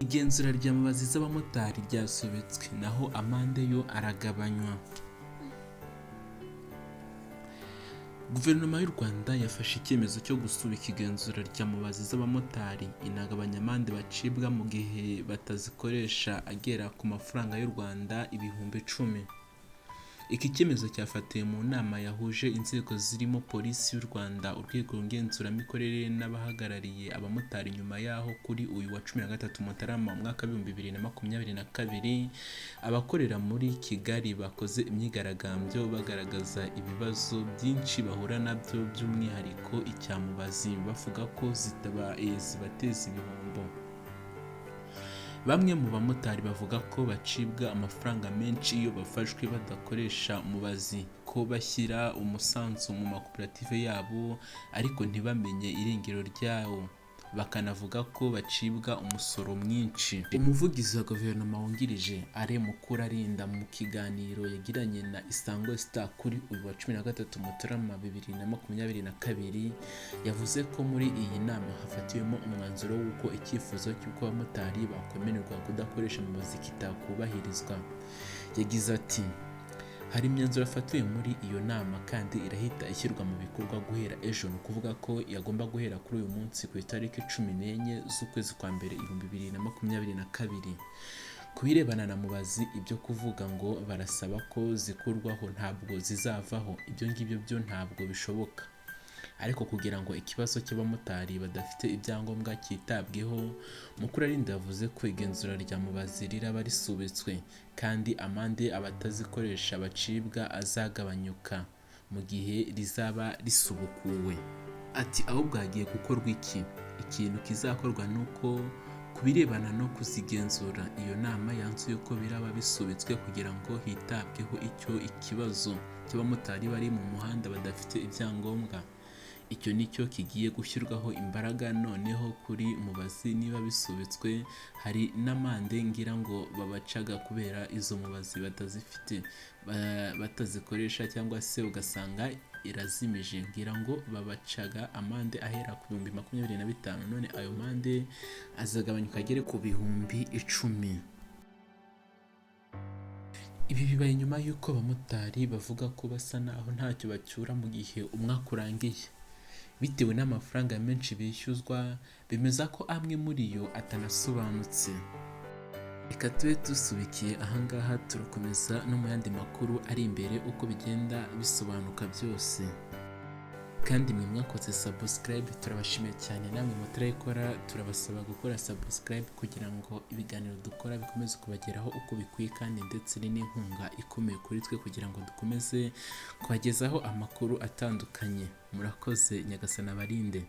Igenzura rya mubazi z'abamotari ryasubitswe, naho amande yo aragabanywa. Guverinoma y'u Rwanda yafashe icyemezo cyo gusubika igenzura rya mubazi z'abamotari, inagabanya amande bacibwa mu gihe batazikoresha agera ku mafaranga y'u Rwanda 10,000. Iki cyemezo cyafatiwe mu nama yahuje inzego zirimo Polisi y'u Rwanda, Urwego Ngenzuramikorere n'abahagarariye abamotari nyuma y'aho kuri uyu wa 13 Mutarama umwaka 2022 abakorera muri Kigali bakoze imyigaragambyo bagaragaza ibibazo byinshi bahura nabyo by'umwihariko icya mubazi bavuga ko zibateza ibihombo. Bamwe mu bamotari bavuga ko bacibwa amafaranga menshi iyo bafashwe badakoresha mubazi, ko bashyira umusanzu mu makoperative yabo ariko ntibamenye irengero ryawo, bakanavuga ko bacibwa umusoro mwinshi. Umuvugizi wa Guverinoma wungirije Alain Mukurarinda mu kiganiro yagiranye na Isango Star kuri uyu wa 13 Mutarama 2022 yavuze ko muri iyi nama hafatiwemo umwanzuro w'uko icyifuzo cy'uko abamotari bakwemererwa kudakoresha mubazi kitakubahirizwa. Yagize ati hari imyanzuro yafatiwe muri iyo nama kandi irahita ishyirwa mu bikorwa guhera ejo, ni ukuvuga ko yagomba guhera kuri uyu munsi ku itariki 14 z'ukwezi kwa mbere 2022. Ku birebana na mubazi, ibyo kuvuga ngo barasaba ko zikurwaho ntabwo zizavaho, ibyo ngibyo byo ntabwo bishoboka. Ariko kugira ngo ikibazo cy'abamotari badafite ibyangombwa cyitabweho, Mukurarinda yavuze ko igenzura rya mubazi riraba risubitswe kandi amande abatazikoresha bacibwa azagabanyuka mu gihe rizaba risubukuwe. Ati ahubwo hagiye gukorwa iki? Ikintu kizakorwa ni uko ku birebana no kuzigenzura, iyo nama yanzuye ko biraba bisubitswe kugira ngo hitabweho icyo ikibazo cy'abamotari bari mu muhanda badafite ibyangombwa. Icyo nicyo kigiye gushyirwaho imbaraga, noneho kuri mubazi niba bisubitswe hari n'amande ngira ngo babacaga kubera izo mubazi batazifite batazikoresha cyangwa se ugasanga irazimije, ngira ngo babacaga amande ahera ku 25,000, none ayo mande azagabanyuka agere ku 10,000. Ibi bibaye nyuma y'uko abamotari bavuga ko basa naho ntacyo bacyura mu gihe umwaka urangiye, bitewe n'amafaranga menshi bishyuzwa, bemeza ko amwe muri yo atanasobanutse. Reka tube dusubikiye ahangaha, turakomeza no mu yandi makuru ari imbere uko bigenda bisobanuka byose. Kandi mwe mwakoze subscribe turabashimiye cyane, namwe mutarayikora turabasaba gukora subscribe kugira ngo ibiganiro dukora bikomeze kubageraho uko bikwiye, kandi ndetse ni n'inkunga ikomeye kuri twe kugira ngo dukomeze kubagezaho amakuru atandukanye. Murakoze, Nyagasani abarinde.